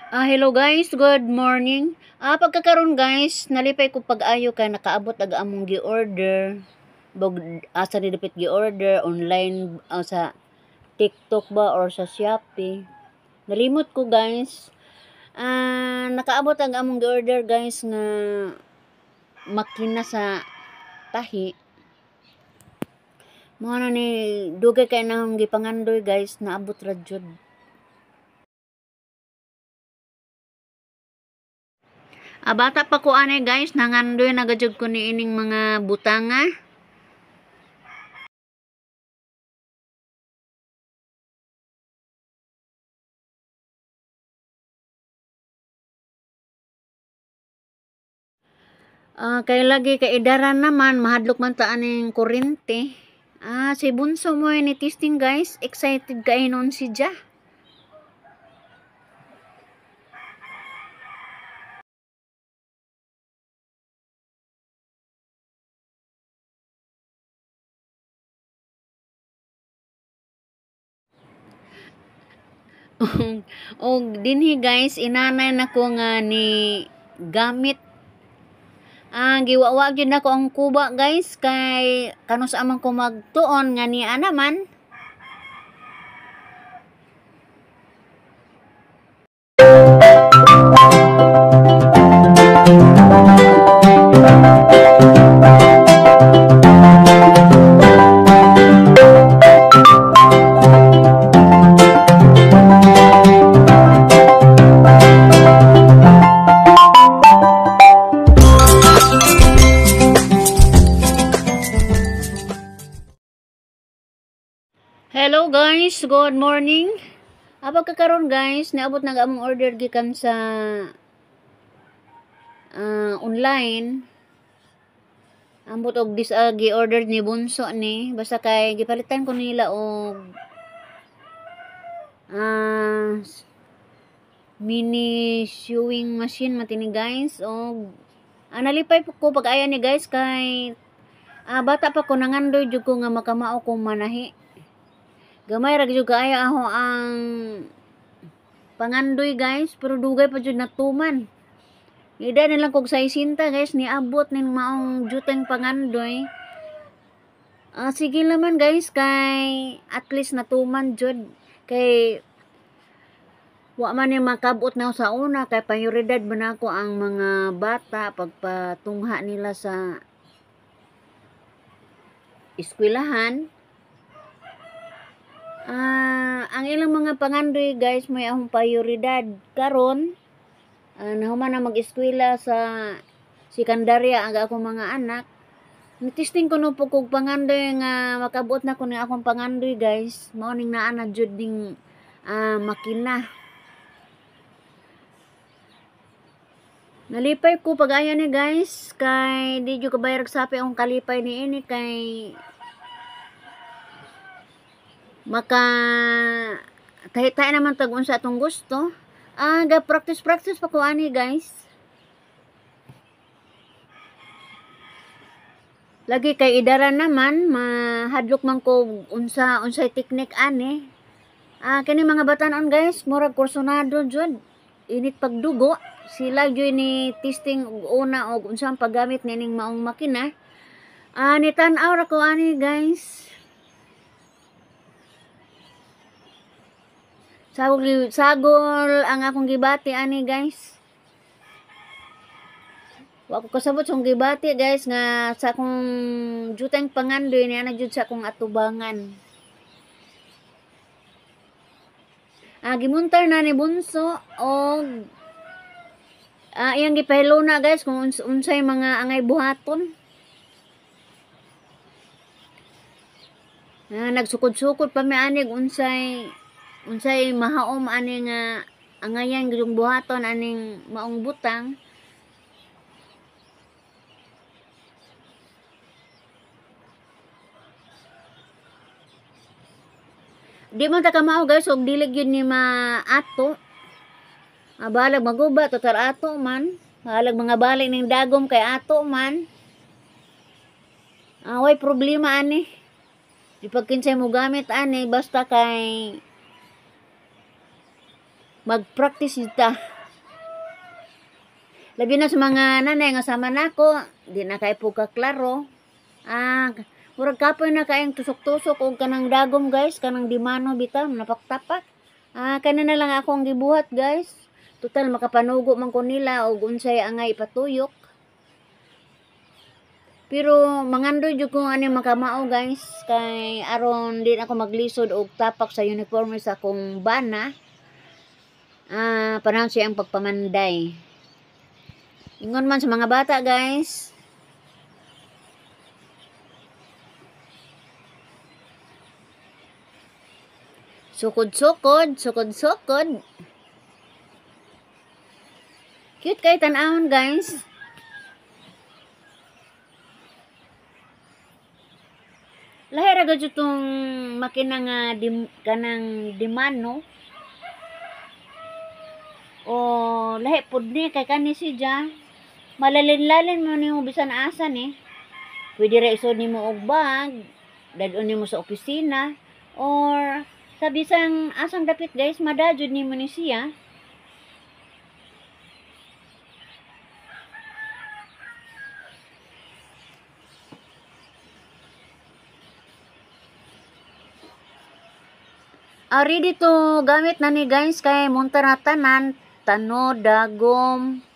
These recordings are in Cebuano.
Hello guys, good morning. Pagkakaroon guys, nalipay ko pag-ayo kay nakaabot ag among gi-order. Bog asa ni dapit gi-order online, sa TikTok ba or sa Shopee. Nalimot ko guys. Nakaabot ang among gi-order guys nga makina sa tahi. Mao na ni dugay kay nahong gipangandoy guys, naabot ra jud. Bata pa ko ani guys, nangandoy na gajud ko ni ining mga butanga. Kay lagi kay idaran naman, mahadlok man ta aning kuryente. Si Bunso mo ni testing guys, excited kay noon si Ja. Og dinhi guys, inanay nako nga ni gamit. Giwawa gyud nako ang kuba guys kay kanus amang ko magtuon nga niya naman. Hello guys, good morning. Pagkakaroon guys, niabot na among order gikan sa online. Ambot og dis gi-order ni Bunso ni, basta kay gipalitan ko nila og mini sewing machine matini guys. Og nalipay ko pag-aya ni guys kay bata pa ko nangandoy jud ko nga makamao kong manahi. Gamay ra gyud kaayo ako ang pangandoy guys, pero dugay pa jud natuman. Ida na lang kog 60 guys, niabot ning maong juteng pangandoy. Sige naman guys kay at least natuman jud kay wa man ni makabot na sa una kay prioridad man ako ang mga bata pagpatungha nila sa eskwelahan. Ang ilang mga pangandoy guys may akong prioridad karon. Nahuman na mag-eskwela sa sekundarya ang akong mga anak. Nitisting ko no po kog pangandoy nga makabuot na ko ni akong pangandoy guys. Mao ning naa na jud ning makina. Nalipay ko pag-ayo ni guys kay di jud kabayar sapi akong kalipay niini kay maka tahi-tahi naman tag unsa atong gusto. Ga practice practice pa ko ani guys. Lagi kay idara naman mahadlok man ko unsa unsay teknik ani. Kini mga batan-on guys, murag kursonado jud. Init pagdugo, sila jud ni testing og una og unsa ang paggamit nining maong makina. Ni tan-aw ra ko ani guys. Sagol, sagol ang akong gibati ani guys. Wa ko kasabot sa akong gibati guys nga sa akong juteng pangandoy niya na jud sa akong atubangan. Gimuntar na ni Bunso og iyang gipahilo na guys kung unsay mga angay buhaton. Nagsukod-sukod pa mi ani unsay mahaom ani nga angayan gyud buhaton aning maong butang. Di man ta kamao guys og dili gyud ni maato. Balag maguba total ato man, balag mga balik ning dagom kay ato man. Way problema ani. Di pag kinsay mo gamit ani basta kay mag-practice ta. Labi na sa mga nanay nga sama nako, di na kay po kaklaro. Murag kapoy na kaayong tusok-tusok og kanang dagom guys, kanang dimano bitaw napaktapak. Kana na lang akong gibuhat guys. Total makapanugo man ko nila og unsay angay ipatuyok. Pero mangandoy jud ko ani makamao guys, kay aron di na ako maglisod og tapak sa uniforme sa akong bana. Panahon siya ang pagpamanday. Ingon man sa mga bata guys. Sukod-sukod, sukod-sukod. Cute kay tan-awon guys. Lahi ra gud tong makina nga kanang dimano. O lahi pud ni kay kani siya. Malalin-lalin mo nimo bisan asa ni. Pwede ra isod nimo og bag, dad-on nimo sa opisina or sa bisang asang dapit guys, madajud nimo ni siya. Ready to gamit na ni guys kay munta na tanan, tano, dagom.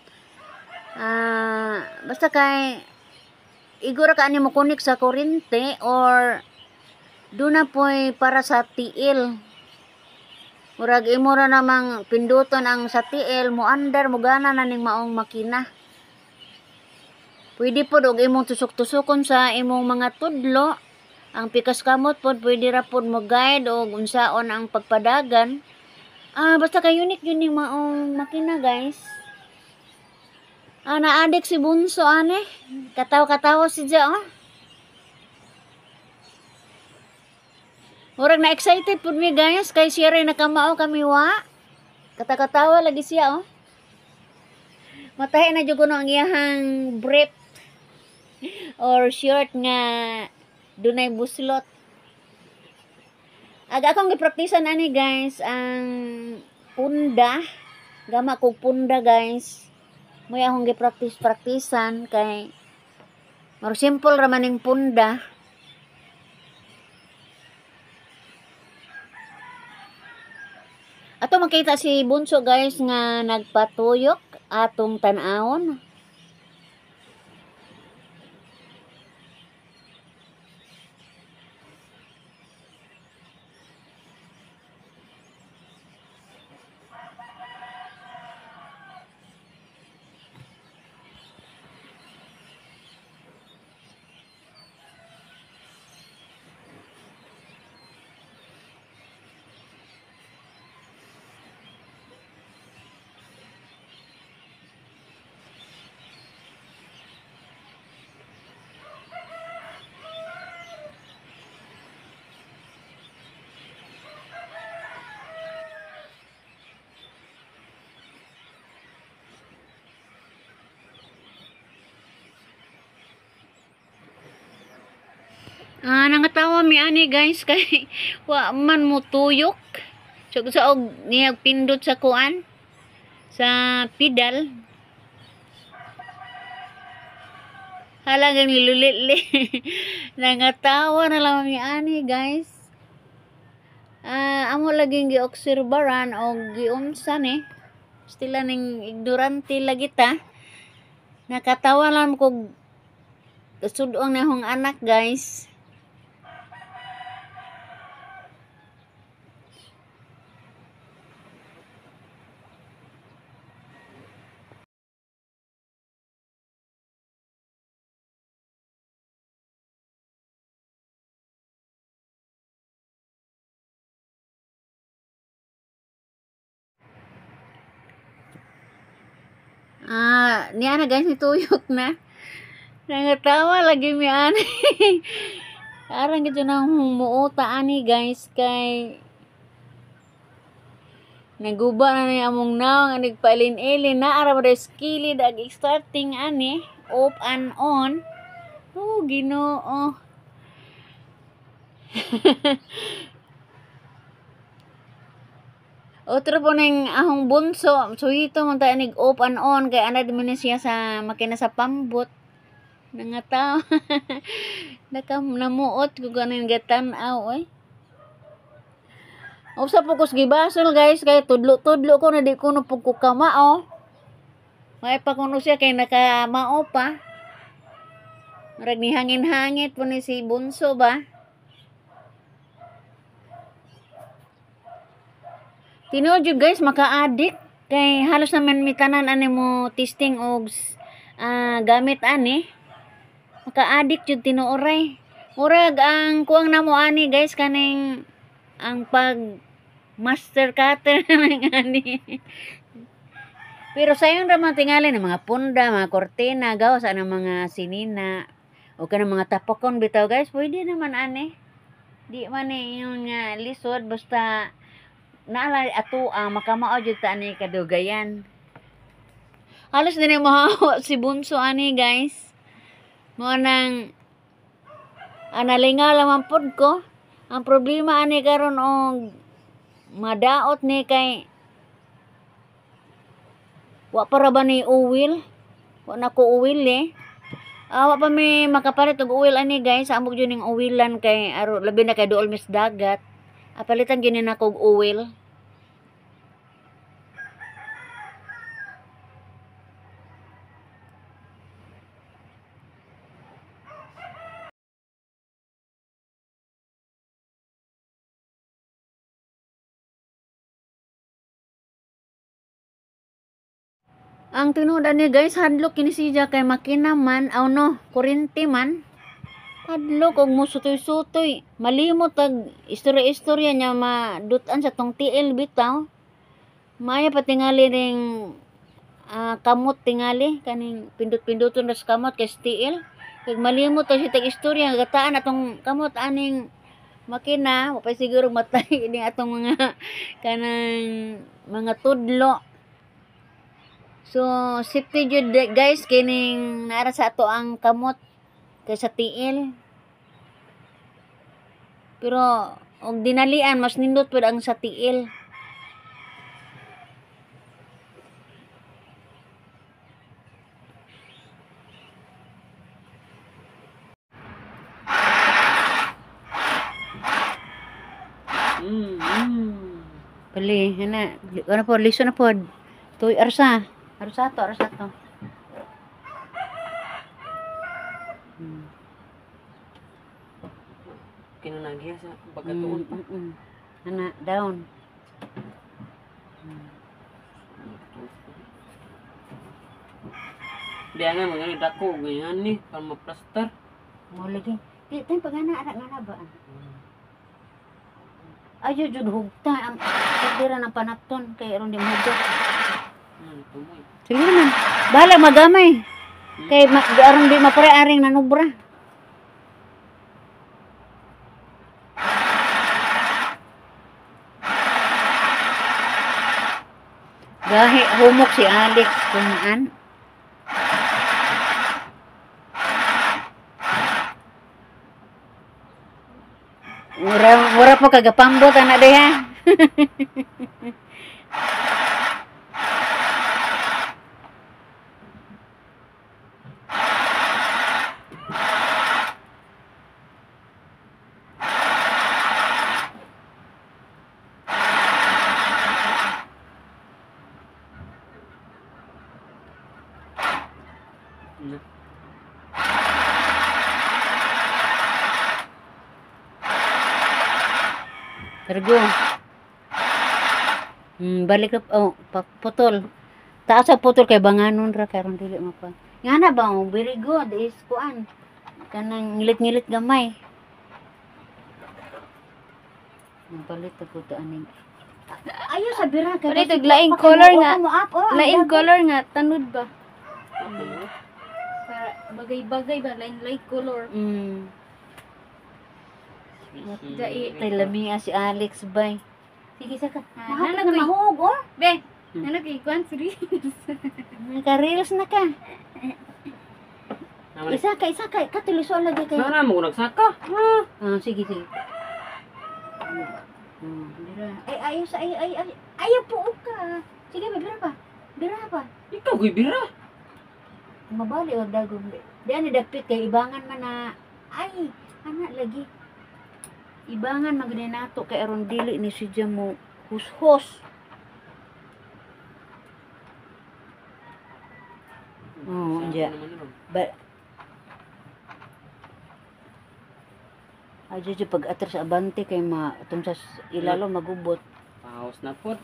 Basta kay igura ka ani mo connect sa kuryente or duna poy para sa tiil. Murag imo ra namang pinduton ang sa tiil, mo andar mo gana na ning maong makina. Pwede pod og imong tusok-tusokon sa imong mga tudlo. Ang pikas kamot pod pwede ra pod mo guide og unsaon ang pagpadagan. Basta kay unique yun ning maong makina guys. Na-addict si Bunso ane. Katawa-katawa si Ja oh. Murag na excited pud mi guys kay siya ray nakamao kami wa. Katakatawa lagi siya oh. Matahi na jud kuno ang iyahang brief or shirt nga dunay buslot. Aga akong gipraktisan ani guys ang punda. Gama kog punda guys. Moy akong gipraktis-praktisan kay murag simple ra man ning punda. Ato makita si Bunso guys nga nagpatuyok atong tan-awon. Nangatawa mi ani guys kay wa man mo tuyok. Sug-saog niya pindot sa kuan sa pedal. Halagang nilulili. Nangatawa na lang mi ani guys. Amo laging giobserbaran og giunsa ni. Stila ning ignorante lagi ta. Nakatawa lang kog sudong na akong anak guys. Niya na guys, nituyok na. Nangatawa lagi mi ani. Arang gid nang humuota ani guys kay naguba na ni among naong anig pailin-ilin na ara ba skilid ag starting ani off and on. Oh, Ginoo. Otro po ning ahong bunso, suhito man tayo nig off and on kay anad man ni siya sa makina sa pambot. Nangataw. Nakam namuot ko ganin gatan-aw oy. Usa po kos gibasol guys kay tudlo-tudlo ko na di ko no pud ko kamao. May pa kuno siya kay nakamao pa. Murag ni hangin-hangit po ni si bunso ba. Tinuod jud guys, maka-addict kay halos naman mitanan ani mo testing og gamit ani. Maka-addict jud tinuoray. Murag ang kuang namo ani guys kaning ang pag master cutter ng ani. Pero sayon ra man tingali ng mga punda, mga kortina, gawas ang mga sinina o kanang mga tapokon bitaw guys, pwede naman ani. Di man ni yung lisod basta naala ato ang makamao jud ta ani kadugayan. Halos dinhi mohawa si bunso ani guys. Mo nang analinga lamang pod ko. Ang problema ani karon og madaot ni kay wa para ba ni uwil? Wa na ko uwil eh. Wa pa mi makapalit og uwil ani guys. Amog jud ning uwilan kay aro labi na kay duol mis dagat. Palitan gyud ni nako og uwil. Ang tinuod ani guys, hadlok kini siya kay makina man, aw no, kuryente man. Hadlok og musutoy-sutoy. Malimot ag istorya-istorya niya madut-an sa tong tiil bitaw. Maya pa tingali ring kamot tingali kaning pindot-pinduton ra sa kamot kay tiil. Kag malimot ta siya tag istorya gataan atong kamot aning makina, wa pa siguro matay ini atong mga kanang mga tudlo. So, safety jud guys kining naara sa ato ang kamot kay sa tiil. Pero og dinalian mas nindot pud ang sa tiil. Pali, ana, ano po, liso na po. Tuy arsa. Arsa to, arsa to. Kinanagya sa pagkatuon pa. Ana, down. Di nga mga dako ganyan ni para maplaster. Mo lagi. Di tay pagana anak nga na ba? Ayo jud hugta ang pagdira ng panapton kay aron di mahugta. Sige naman. Bahala magamay. Kay aron di mapare aring nanubra. Gahi humok si Alex kumaan. Mura po kagapambot anak diha. Tergo. Balik up, oh, putol. Taas sa putol kay banganon ra karon dili mapa. Nga na ba, oh, very good is kuan. Kanang ngilit-ngilit gamay. Palit ako to aning. Ayo sa bira kay. Palit og laing color nga. Laing color nga tanud ba? Para bagay-bagay ba laing light color. Dai tay lamia si Alex bay. Sige saka. Mahapit na mahug oh. Be, ano kay kuan reels. Naka-reels na ka. Isa ka katuliso lagi kay. Sana mo nagsaka. Ah, sige sige. Bira. Ay ayo sa ay ay ay. Ayaw po ka. Sige, bira pa. Bira pa. Ikaw goy bira. Mabali wag dagom. Di ani dapit kay ibangan man na ay ana lagi. Ibangan man gani nato kay aron dili ni siya mo hushos. Oo, Sa yeah. ako naman ron. Ba Ay, dyan pag atras abante kay ma itong sa ilalo magubot. Paus na po.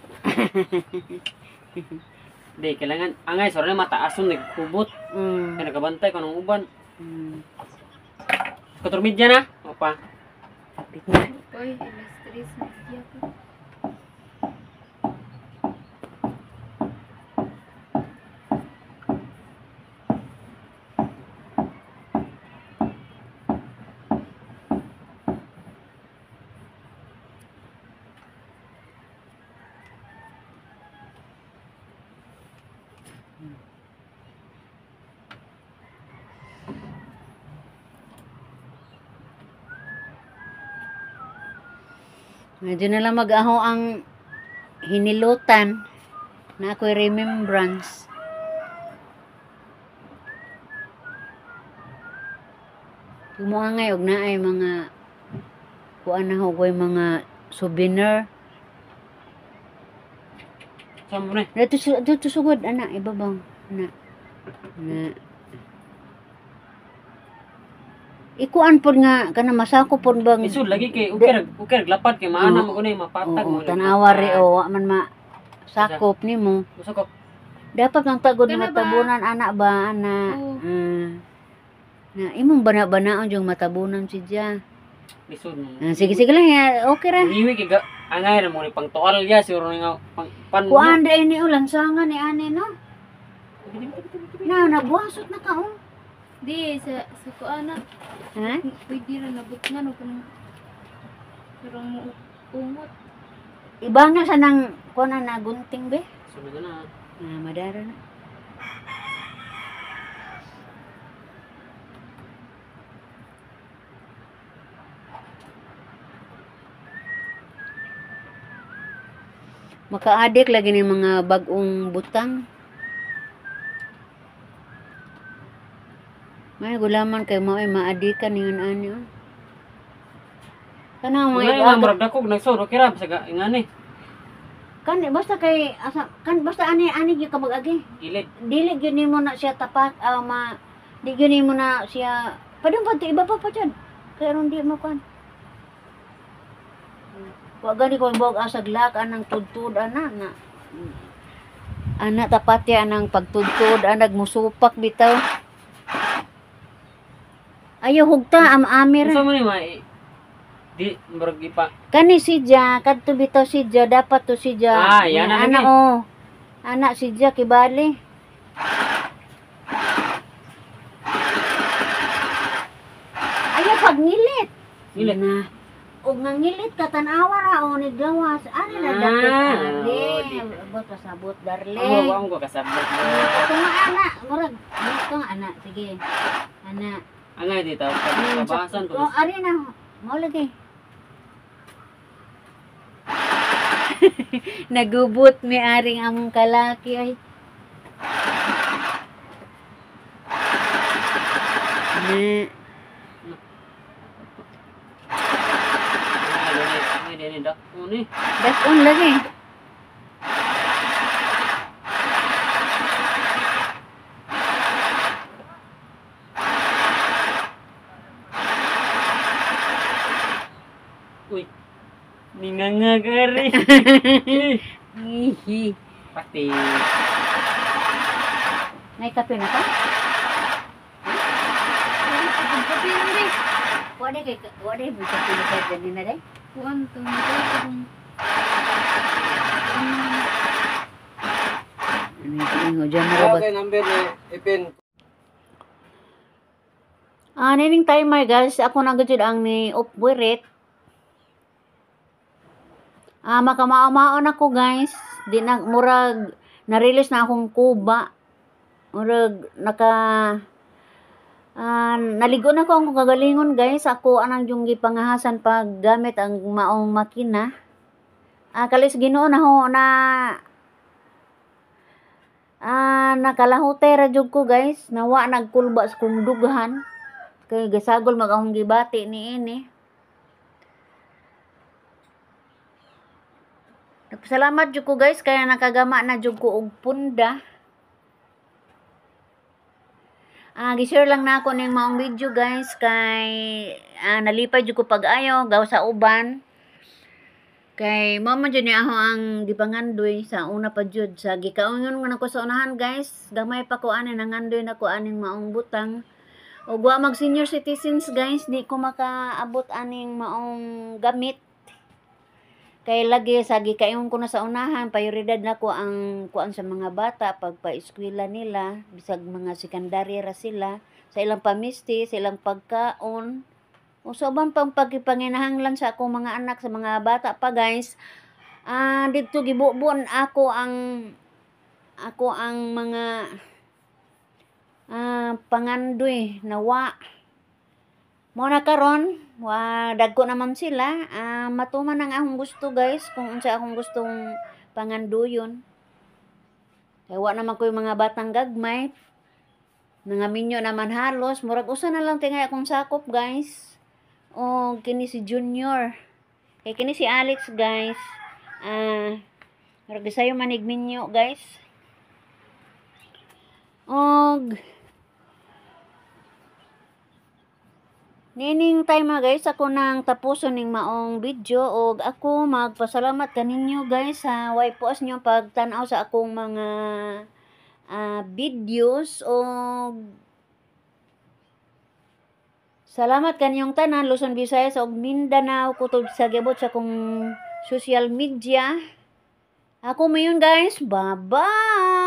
Di, kailangan, angay, sorry na mataas yung nagkubot. Kaya nagabantay ko ng uban. Katurmidya na. Opa. Kapit na. Oy, alas 3:30 pa. Medyo na lang mag-aho ang hinilutan na ako'y remembrance. Kumuha ngay og naay mga kuan na hugoy mga souvenir. Saan mo na? Dito, dito sugod, ana, ibabang. Ana. Na. Ikuan pod nga kana masako pod bang Isud lagi kay okay rag okay rag lapad kay maana mo gunay mapatag Oo, mo. tanawa re o wa man ma sakop nimo. Usa ko Dapat ang tagod na Kana ba? matabunan ana ba ana. Oo. Na imong bana-banaon yung matabunan si Ja. lisod mo. Ah, sige sige lang ya, okay ra. Iwi kay ga angay ra mo ni pangtual ya siguro nga pang pan. Kuan dai ni ulan lansangan ni ani no. Na nabuhasot na ka oh. Di sa sa kuan na. Ha? Pwede ra nabutngan og kanang pero mo umot. Ibanga sa nang kuan na gunting be. Sunod na. Na madara na. Makaadik lagi ni mga bagong butang. May gulaman kay mao ay maadikan ningon ani oh. Kana mga Mga iba murag dakog nagsod okay ra sa ingani. kan basta kay asa kan basta ani ani gyud ka mag-agi. Gilid. Dili gyud nimo na siya tapak ma di gyud nimo na siya padung pa iba pa pa dyan. Kay aron di mo kan. Wa gani ko bog asag lak anang tudtud ana na. Ana tapati anang pagtudtud anag musupak bitaw. Ayaw hugta am amir. Unsa man ni ma di murag ipa. Kani si Ja, kadto bitaw si Ja, dapat to si Ja. Ah, yan na Ana lagi. oh. Ana si Ja kibali. Ayaw pagngilit. Ngilit. Na. Og nangilit ka tan-awa ra o ni gawas. Ani na dapit Ah, ali. oh, di. Abot pasabot darling. Amo ko kasabot. Ito nga ana, murag. Ito nga ana, sige. Ana. Angay dito kabasan to. Oh, ari na. Mao lagi. Nagubot mi aring among kalaki ay. Na, Angay dili dako ni. dakon lagi. Uy. Ninganga gari. Hihi. Pati. Nay kape na ka? Kape lang di. Wala kay wala mo kape na ka dyan na day. Kuan to mo Ano yung dyan na ba? Okay, number ni Ipin. Ah, nining timer guys, ako na gud ang ni operate. Ah, makamao-maon ako guys. Di na murag na-release na akong kuba. Murag naka naligo na ko ang kagalingon guys. Ako anang yung gipangahasan pag gamit ang maong makina. Kalis Ginoo na ho na nakalahutay ra jud ko, guys. Nawa nagkulba sa kong dughan. Kay gasagol mag akong gibati niini. Nagpasalamat jud ko, guys, kaya nakagama na jud ko og punda. Gi-share lang na ako ning maong video, guys, kay nalipay jud ko pag-ayo gaw sa uban. Kay mao man jud ni ako ang gipangandoy sa una pa jud sa gikaongon man ako sa unahan, guys. Gamay pa ko ani nangandoy na ko aning maong butang. Ug wa mag senior citizens, guys, di ko makaabot aning maong gamit. Kay lagi sa gikaingon ko na sa unahan, prioridad na ko ang kuan sa mga bata pagpa-eskwela nila, bisag mga sekundary ra sila, sa ilang pamisti, sa ilang pagkaon. O sa uban pang pagpanginahanglan sa akong mga anak, sa mga bata pa, guys. Didto gibubuon ako ang mga pangandoy nawa. Mo na karon, wa dagko naman sila, matuman ang akong gusto, guys, kung unsa akong gustong pangandoyon. Kay wa naman ko'y mga batang gagmay. Mga minyo naman halos, murag usa na lang tingay akong sakop, guys. O kini si Junior. Kay kini si Alex, guys. Murag sayo manig minyo, guys. Og nining time mga guys, ako nang tapuson ning maong video og ako magpasalamat kaninyo, guys, sa way puas nyo pagtan-aw sa akong mga videos og salamat kaninyong tanan, Luzon, Visayas ug Mindanao, kutob sa gibot sa akong social media. Ako mayon, guys. Bye-bye.